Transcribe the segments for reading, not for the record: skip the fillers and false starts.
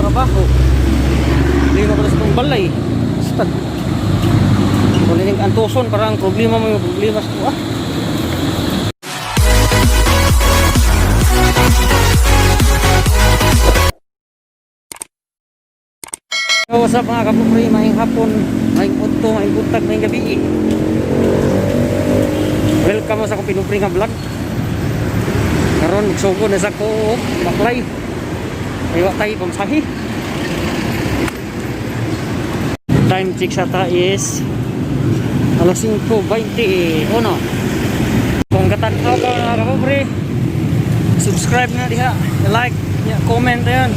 Trabaho. Problema pa sa atong balay. Basta. Wala ning antuson, parang problema mo yung problema sa tuwa. So, what's up, mga kapupre? Maayong hapon, maayong udto, maayong buntag, maayong gabi. Welcome sa akong pinupre nga vlog. Karon magsugod na sa ko baklay. Ay wa tay pamsahi. Time check sa ta is alas 5:21. Kung katanaw ka, mga kapupre, subscribe na diha, like, ya, comment ayan.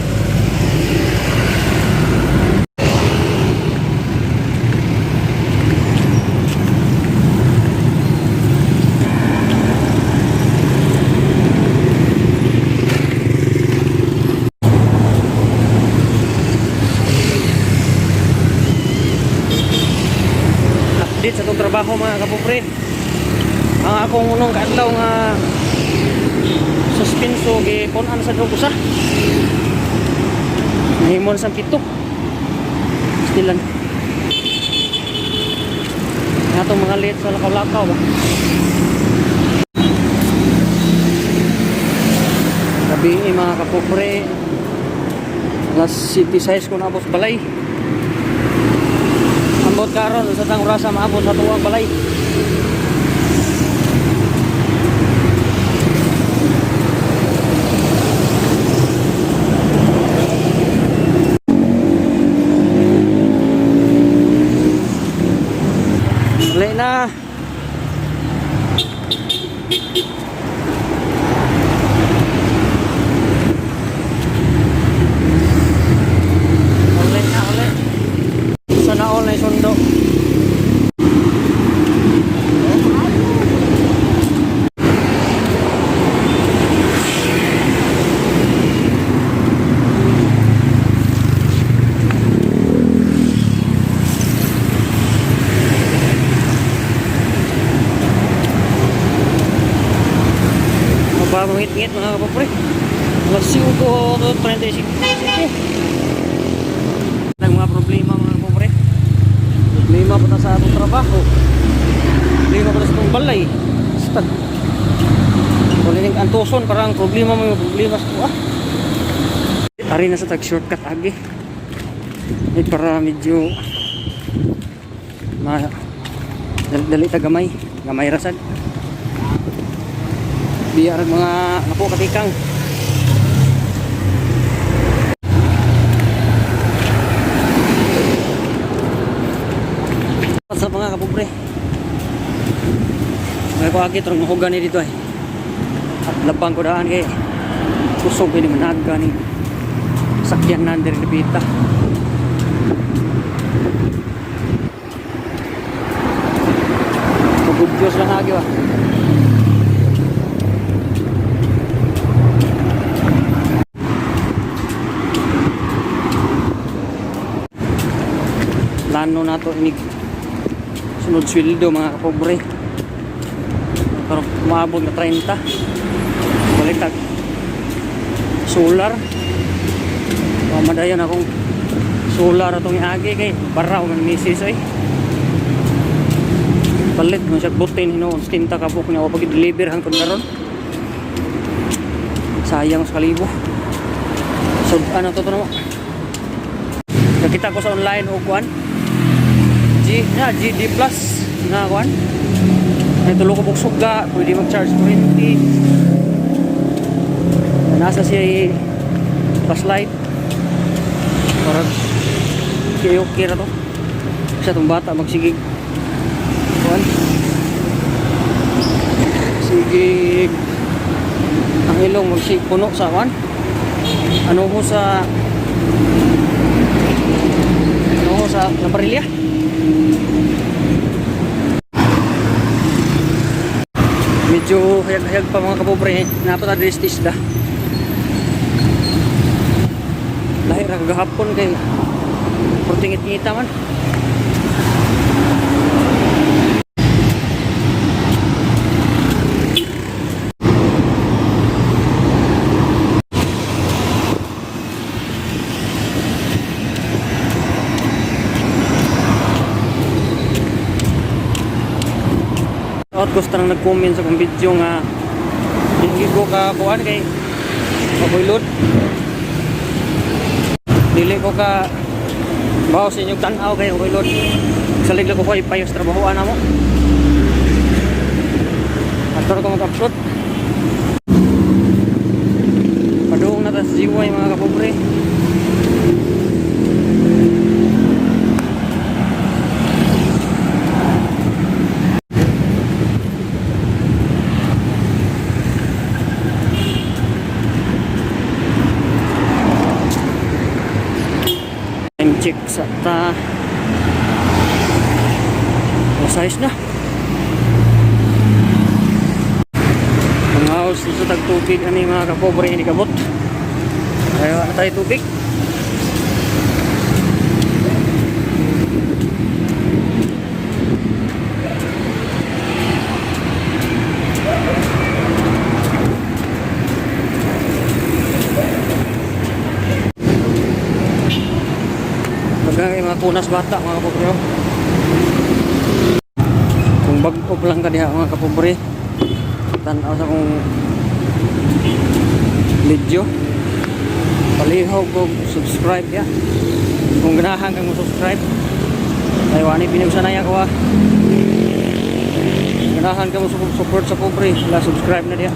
Update sa itong trabaho, mga kapupre. Ang akong unong kaadlaw nga suspenso, gipunan sa drug usa. Nahimon sa pito. Stilan. Ang atong mga late sa lakaw-lakaw ba. Gabi eh, mga kapupre. Alas 7:06 ko naabot sa balay. Ambot karon sa tang orasa maabot sa tuwang balay. Uli na. Uli na, uli. Sana all na sundo. Mababang ngit-ngit, mga kapapre. Alas 5:35. Ang mga problema, mga kapapre. Problema pa ta sa atong trabaho. Problema pa ta sa atong balay. Basta. Wala ning antuson, parang problema mo yung problema sa tuwa. Ari na sa tag shortcut agi. Ay para medyo ma dali, dali ta gamay, gamay rasad. Biya ra mga napo katikang. Sa mga kapobre. May ko agi turong mahugan ni dito ay. At labang ko daan kay kusog ni managa ni sakyan na diri dipita. Magudyos lang agi ba. Plano nato inig sunod sweldo, mga kapobre. Pero umaabot na 30. Balitag solar. Madayon akong solar atong iagi kay bara man misis ay. Palit mo siya butin hinuon 70 ka buok niya pag deliver hangtod karon. Sayang sa kalibo. So ano to to mo? Nakita ko sa online og kuan. G na GD Plus na kuan. May tulo ko buksog ga, pwede mag-charge 20. Nasa siya flashlight. Parang okay, okay na to. Sa itong bata magsigig. Kuan. Sigig. Ang ilong magsig puno sa kuan. Ano ho sa lambarilya. Medyo hayag-hayag pa, mga kapobre. Nato na diri sa isda. Lahi ra kagahapon kay purtingit-ngita man. Out ko sa nag-comment sa akong video nga hindi ko ka kuan kay mabuylod. Dili ko ka bawo sa inyong tan-aw kay mabuylod. Salig lang ko kay payos trabahoan namo. Ator ko mag-upload. Padung na ta sa GY, mga kapobre. Time check sa ta. Size na. Ang house sa tagtubig ani, mga kapobre, ini kabot. Ayo na tayo tubig. Pagka kay mga kunas bata, mga kapobre, oh. Kung bag-o pa lang ka diha, mga kapobre, tan-aw sa kong video. Palihog og subscribe ya. Kung ganahan kang mo-subscribe. Ay wani pinugsanay ako ah. Ganahan ka mo support sa pobre, la subscribe na diha.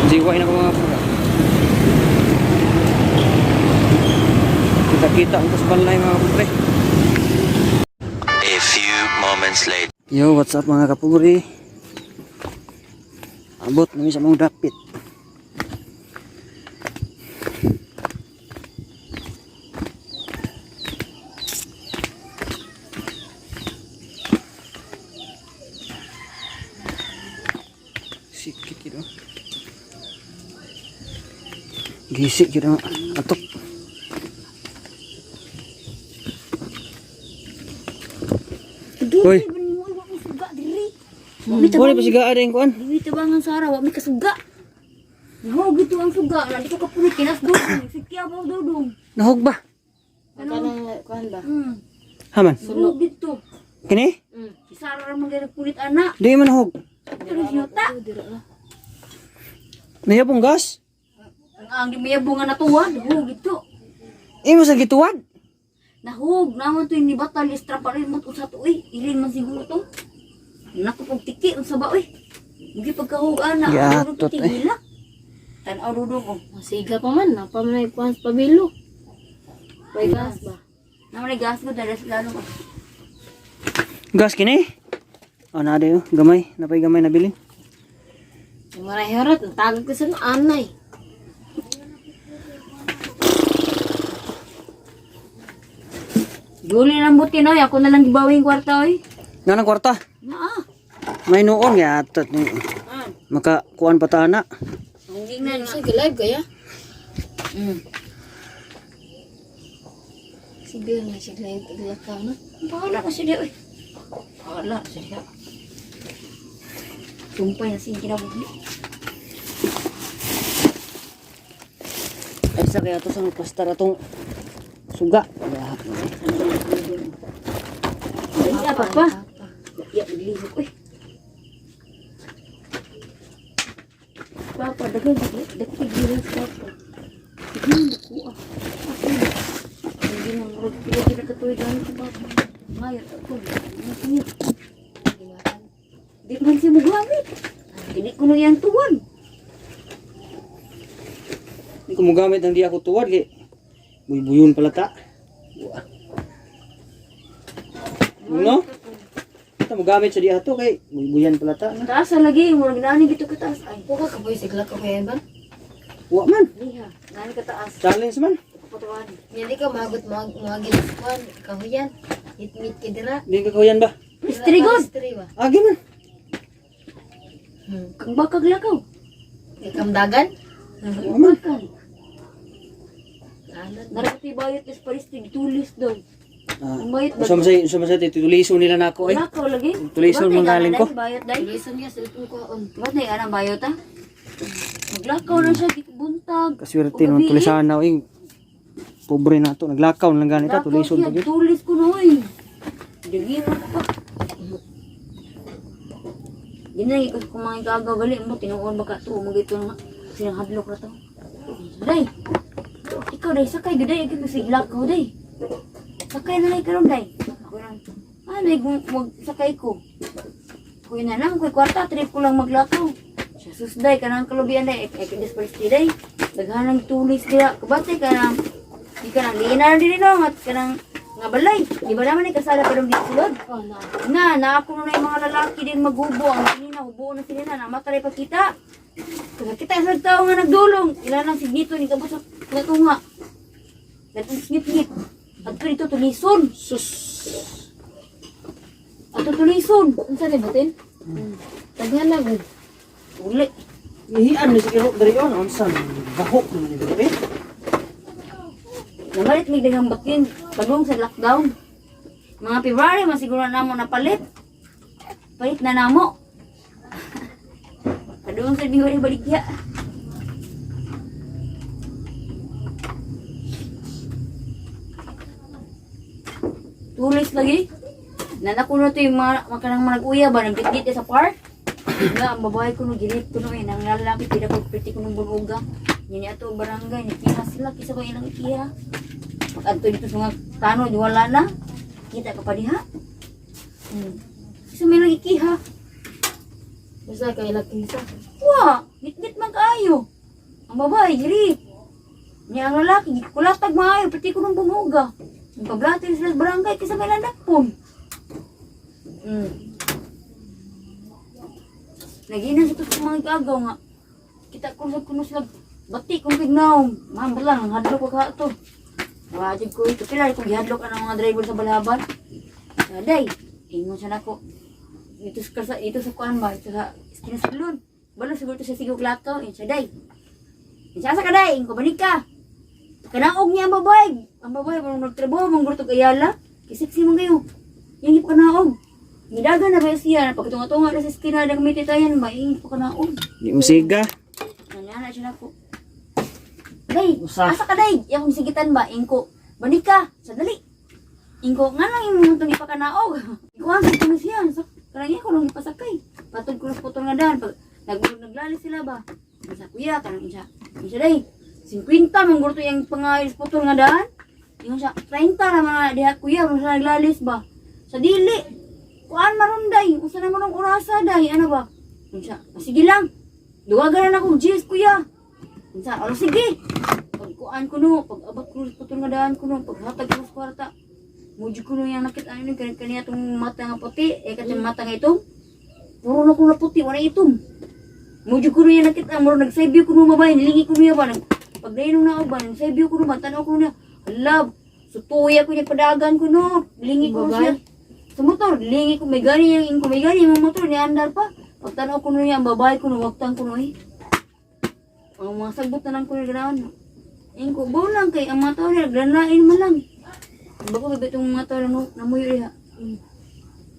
GY na ko, mga kapobre. Kita-kita ang kusbalay, mga kapobre. A few moments later. Yo, what's up, mga kapuri? Abot na sa mga dapit. Sikit gitu. Gisik gitu. Atok. Hoy. Wa mi suga diri. Wala pa siga ada yung kuan. Diri tabangan Sara, wa mi kasuga. Nahog ito ang suga, na di ko kapunit kinas dudong, sikya mo dudong. Nahog ba? Haman. Nahog dito. Kini? Si Sara ra man gay nagpunit ana. Di man nahog. Pero siya ta. Nayabong gas. Ang di mayabong nga natuwa, nahog dito. Imo sa gituwad. Nahog, naman to ni batal istra pa rin mo usa to oy. Ilin man siguro to. Nako pag tiki unsa ba oy. Mugi pagkahog ana. Giatot, eh. Tan-aw dudong oh. Masiga pa man, napa man ay kuhan sa pabilo. May gas ba? Naman ay gas ko dahil sa lalo. Gas kini? Oh, na oh. Gamay. Napay gamay na bilin. Yung mga herat, natagod ko sa anay. Duli lang buti na, ako na lang gibawing kwarta oy. Nga ng kwarta. Naa. May noon giatot ni. Maka kuan pa ta na. Ang gingnan nga. Sige, live kaya? Sige na, sige live, taglakaw na. Bahala ka siya oy. Bahala siya. Tumpay na sing kinabuhi. Ay sa kaya to sa plastar atong suga. Ya. Ay, apa pa? Ya, maglihok oy. Papa, dagan dagdag gilas papa. Sige, nakuha. Hindi na murag pila sila katuig gamit si papa. Ngayon ako. Ano? Di man siya mugamit. Hindi ko na yan tuwan. Hindi ko mogamit ang di ako tuwad kay buybuyon pala ta. Wa. No? Ito mogamit sa di ato kay buybuyan pala ta. Na. Taas sa lagi, murag nani gito ka taas ay. Huwag ka kapoy, sigla ka kaya ba? Wa man. Liha, nani ka taas. Challenge man. Kapatuan. Hindi ka magot mga mga gilaskuan, kahuyan. Hitmit ka dira. Di ka kuyan ba? Pistri god. Pistri ba? Agi man. Kang bakag lakaw. Ikamdagan? Wa man. Bakag. Alat. Narati bayot is paristig tulis daw. Ah, Ang bayot ba? usa man sa tituliso nila nako ay. Lakaw lagi. Tuliso Batay man galing ko. ka na, day, bayot day. Tulisan niya sa itong kuhaon. Batay ka na bayot ah. Maglakaw na siya, buntag. Kaswerte nun tulisan na oy. Pobre na to, naglakaw na lang ganito, Lakaw tulison siya, pa gyud. tulis ko na oy. Dagin mo pa. Di na ikot ko mga igagaw gali mo tinuon baka to mo gito nga silang hadlok ra to. Day. Ikaw day sakay gud day ikaw sig lakaw day. Sakay na lay karon day. Ako lang. Ah, may mag sakay ko. Kuya na lang, kuya kwarta, trip ko lang maglakaw. Siya susday, kanang kalubian day, ay kidis day. Daghanang tulis kaya, kabate ka nang, di ka nang, di na lang din no, at kanang, nga balay. Di ba naman ay kasala pa dito sulod? Oh, na. Na, na ako na yung mga lalaki din maghubo. Ang kanina, hubo na sila na, namataray pa kita. Kaya kita sa tao nga nagdulong. Ila lang signito ni kabot sa tunga. Nagngit-ngit. At dito tulison. Sus. Ato tulison. Unsa ni batin? Daghan na gud. Uli. Ihian ni si Iro diri on unsa baho naman ni diri. Namalit may daghang bakin. Padung sa lockdown. Mga February, masiguro na namo napalit. Palit na namo. Padung sa February baligya. Tulis lagi. Nanako na to yung mga makanang manag-uya ba, nagdikit sa park. Nga, ang babae ko no, ginit ko no, eh, nang lalaki, pila ko, pwede ko nung bunuga. Yan ato ang barangay, nikiha sila, kisa ko ilang ikiha. Pag adto dito sa mga tanod, wala na. Kita ka pa diha. Kisa may lang ikiha. Basta kay laki sa. Wa, gitgit man kaayo. Ang babae, girit. Niya ang lalaki, kulatag maayo, pati ko nung bumuga. Ang pablatin sila sa barangay, kisa may landakpon. Naginan sa to mga gagaw nga. Kita ko sa kuno sila, bati kong pignaw. Ma'am, lang, ang hadlok ko ka to. Wajib ko ito. Pila ko gihadlok ang mga driver sa Balaban. Saday, ingon siya nako. Dito sa karsa, dito sa kuan ba, dito sa esquina sa salon. Balo siguro to siya sigog lakaw, in siya day. In siya sa kaday, in ko balik ka. Kanaog niya ang babae. Ang babae parang nagtrabaho mong gurtog ayala. Kisiksi man kayo. Yang ipa kanaog. Nidaga na ba siya pagtunga-tunga na sa esquina na kumititayan ba yung ipa kanaog. Di mo siga. Nanyana siya nako. Day, Usa. asa ka day? Yang sigitan ba? Ingko, balik ka, sandali. Ingko, nga lang yung itong ipakanaog. Ingko, ang ko na siya. So, karang ko lang ipasakay. Patod ko na sa putol nga daan. Pag naglalis sila ba? Sa kuya, kanang isa. Isa day, 50 man gurto yung pangayos putol nga daan. Ingon siya, 30 naman na diha kuya, mo siya naglalis ba? Sa dili, kuan maron day, usa na manong orasa day, ano ba? Ingon siya, "Ah, sige lang, duwagan na akong G's kuya. Unsa, alo sige. Pag kuan ko no, pag abot ko sa putol nga daan ko no, pag hatag ko sa kwarta. Mudyo ko no yang nakita ano kani kaniya tong mata nga puti, eh katong mata nga itom. Puro na ko na puti, wala itom. Mudyo ko no yang nakita, muro nagsaybiyo ko no mabay, nilingi ko niya ba nag pag nainom na ako ba, nagsaybiyo ko no ba, tanaw ko niya. Hala, sutuya ko niya padagan ko no, lingi ko no Babay. siya. Sa motor, lingi ko, may gani yung ko, may gani yung motor, ni andar pa. Pag tanaw ko no niya, ang babae ko no, wagtan ko no eh. Ang mga sagbot na lang ko na ganaon. Ingko, baw lang kay ang mga tao nila, granain man lang. Bago gabi itong mga tao na namuyo diha.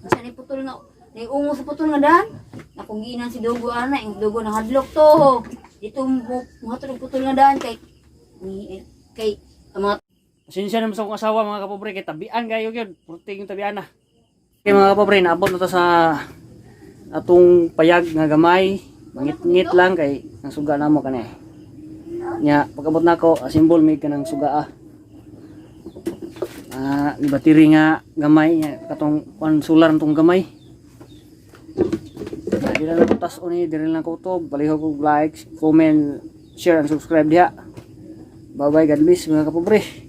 Sa ni putol nga, naiungo sa putol nga daan. Akong giinan si Dugo ana, yung Dugo na hadlok to. Dito mo muhatod og putol nga daan kay ni kay ang mga Pasensya naman sa akong asawa mga kapobre kay tabian kayo gyud. Purting yung tabian na. Okay mga kapobre, naabot na ta sa atong payag nga gamay. Mangit-ngit lang kay ang suga namo kani. Nya pag-abot nako, asimbol may kanang suga ah. Ah, ni battery nga gamay nya katong kuan solar tong gamay. Di lang ko tas ni diri lang ko to. Palihog og like, comment, share and subscribe diha. Bye bye, God bless mga kapobre.